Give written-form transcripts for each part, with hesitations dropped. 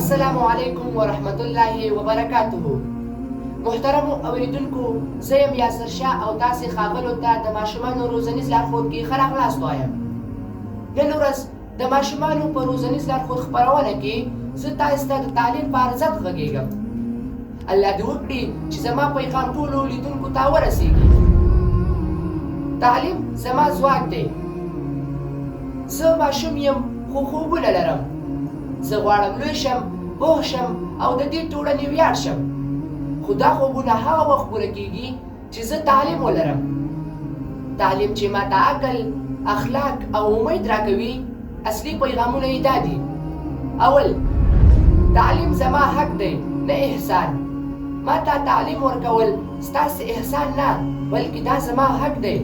السلام علیکم ورحمت الله وبرکاته. محترمو اوریدونکو، زه یم یاسر شاه او تاسې ښاغلو ته د ماشومانو روزنیز لارښود کې ښه راغلاست وایم. نن ورځ د ماشومانو په روزنیز لارښود خپرونه کې زه تاسې ته د تعلیم په ارزښت غږیږم. الله دې وکړي چې زما پیغام ټولو لیدونکو ته ورسیږي. تعلیم زما ځواک دی. زه ماشوم یم خو خوبونه لرم. زه غواړم لوی شم، پوه شم او د دې ټولنې ویاړ شم. خو دا خوبونه هغه وخت پوره کیږي چې زه تعلیم ولرم. تعلیم چې ماته عقل، اخلاق او امید راکوي، اصلي پیغامونه یې دا دي. اول، تعلیم زما حق دی، نه احسان. ماته تعلیم ورکول ستاسې احسان نه، بلکې دا زما حق دی.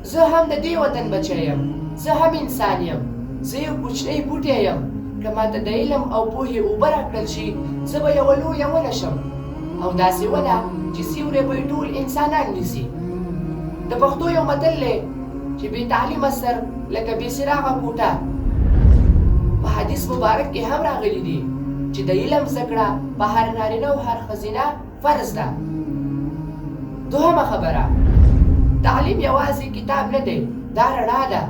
زه هم د دې وطن بچی یم، زه هم انسان یم، زه یو کوچنی بوټی یم، که ماته د علم او پوهې اوبه راکړل شي، زه به یوه لویه ونه شم او داسې ونه چې سیوری به یې ټول انسانان نیسي. د پښتو یو متل دی چې بې تعلیمه سر لکه بې څراغه کوټه. په حدیث مبارک کې هم راغلي دي چې د علم زده کړه په هر نارینه او هر ښځینه فرض ده. دوهمه خبره، تعلیم یوازې کتاب نه دی، دا رڼا ده.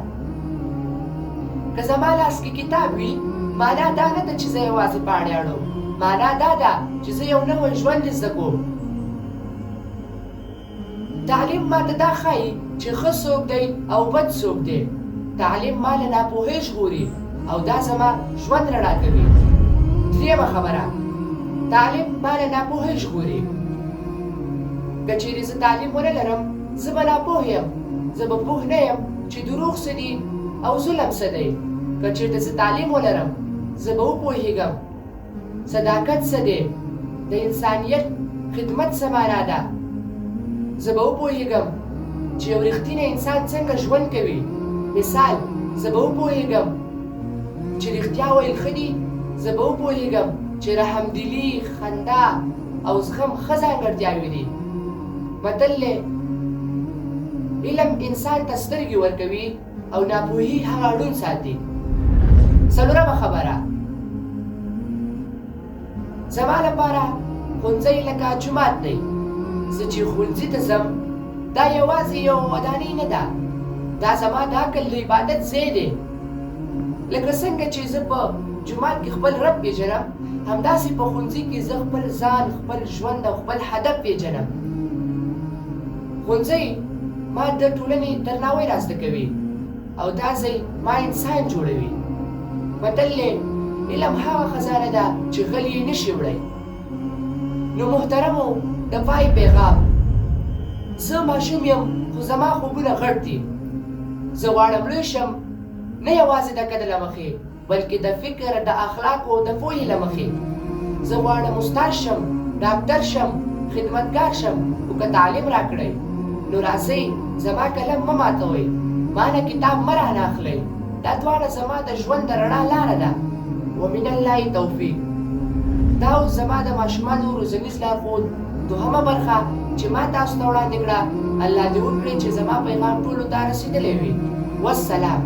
که زما لاس کې کتاب وي، معنا دا نه ده چې زه یوازې پاڼې اړوم، معنا دا ده چې زه یو نوی ژوند زده کوم. تعلیم ماته دا ښایي چې ښه څوک دی او بد څوک دی. تعلیم ما له ناپوهۍ ژغوري او دا زما ژوند رڼا کوي. درېیمه خبره، تعلیم ما له ناپوهۍ ژغوري. که چېرې زه تعلیم ونه لرم، زه به ناپوه یم، زه به پوه نه یم چې دروغ څه دي او ظلم څه دی. که چېرته زه تعلیم ولرم، زه به وپوهېږم صداقت څه دی، د انسانیت خدمت څه معنا ده. زه به وپوهېږم چې یو رښتینی انسان څنګه ژوند کوي. مثال، زه به وپوهېږم چې رښتیا ویل ښه دي. زه به وپوهېږم چې رحمدلي، خندا او زغم ښه ځانګړتیاوې دي. متل دی، علم انسان ته سترګې ورکوي او ناپوهي هغه ړوند ساتي. څلورمه خبره، زما لپاره ښونځی لکه جومات دی. زه چې ښونځي ته ځم، دا یوازې یوه ودانۍ نه ده، دا زما د عقل د عبادت ځای دی. لکه څنګه چې زه په جومات کې خپل رب پېژنم، همداسې په ښونځي کې زه خپل ځان، خپل ژوند او خپل هدف پېژنم. ښونځی ما د ټولنې درناوی را زده کوي او دا ځای ما انسان جوړوي. متل دی، علم هغه خزانه ده چې غل یې نشي وړی. نو محترمو، د پای پیغام، زه ماشوم یم خو زما خوبونه غټ دي. زه غواړم لوی شم، نه یوازې د قد له مخې، بلکې د فکر، د اخلاقو او د پوهې له مخې. زه غواړم استاد شم، ډاکټر شم، خدمتګار شم، خو که تعلیم راکړئ، نو راځئ زما قلم مه ماتوئ، ما نه کتاب مه رانه اخلئ، دا دواړه زما د ژوند د رڼا لاره ده. ومن الله توفیق. دا اوس زما د ماشومانو روزنیز لارښود دوهمه برخه چې ما تاسو ته وړاندې کړه. الله دې وکړي چې زما پیغام ټولو ته رسېدلی وي. والسلام.